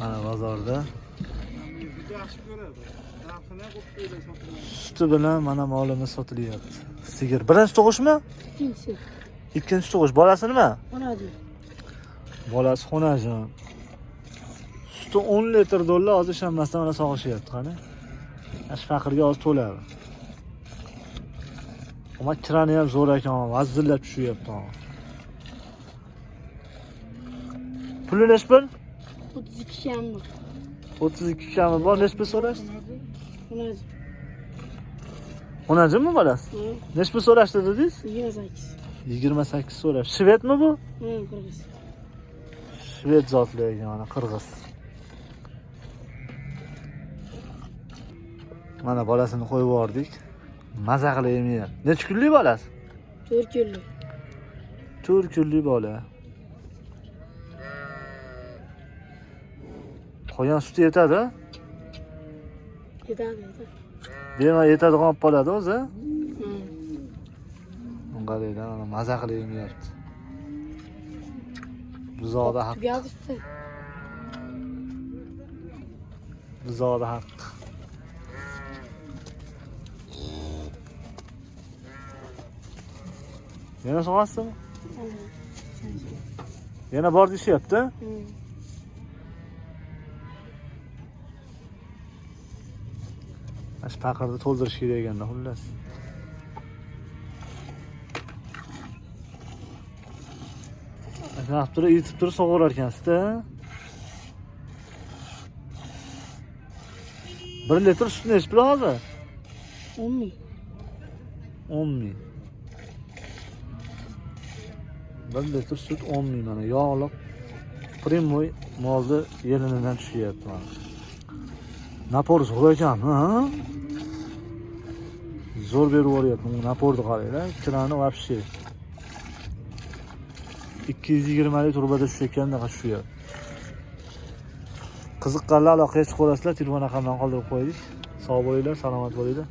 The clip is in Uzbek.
Mana bozorda suti bilan mana molimiz sotilyapti. Sigir. Birinchi tug'ishmi? İkincisi. Ikkinchi tug'ish. Bolasi nima? Xonajin. Bolasi xonajon. Suti 10 litr dollar hozir ishonmasdan mana sog'ishyapti, qani. Mana shu faqirga hozir to'ladi. Ammo kirani ham zo'r ekan, vazillab tushyapti. Puli nechi pul? 32 kami. 32 kami bor, nechi pul so'rashdi? Xonajin. Xonajinmi bolasi? Hı. Nechi pul so'rashdi dedingiz? 28. 28 so'rash. Shvedmi bu? Hı, Qirg'iz. Shved zotli ekan, mana qirg'iz. Mana bolasini qo'yib yubordik. Maza qilib yemayapti. Necha kunlik bolasi? 4 kunlik. 4 kunlik bola. Qolgan suti yetadi? Yetadi, yetadi. Bemalol yetadigan olib qoladi o'zi. Hı. Qaranglar, mana maza qilib yemayapti. Buzoqda haq. Tugadi suti. Buzoqda haq. Yana sog'asizmi? Yana bor deyishyapti. Hı. Mana shu paqirni to'ldirish kerak ekanda xullas. Shunaqa qilib turib, iyitib turib sog'arar ekansizda. 1 litr sut nechi pul hozir? 10 ming. 10 ming. 1 litr sut 10 ming mana yog'liq primoy molni yelinidan tushyapti mana. Napor zo'r ekan, ha? Zo'r berib yuboryapti. Bu naporni qaranglar, kirani вообще 220 lik turbada tushayotgandaqa tushyapti. Qiziqqanlar aloqaga chiqib olasizlar, telefon raqamlarini qoldirib qo'ydik. Sog' bo'linglar, salomat bo'linglar.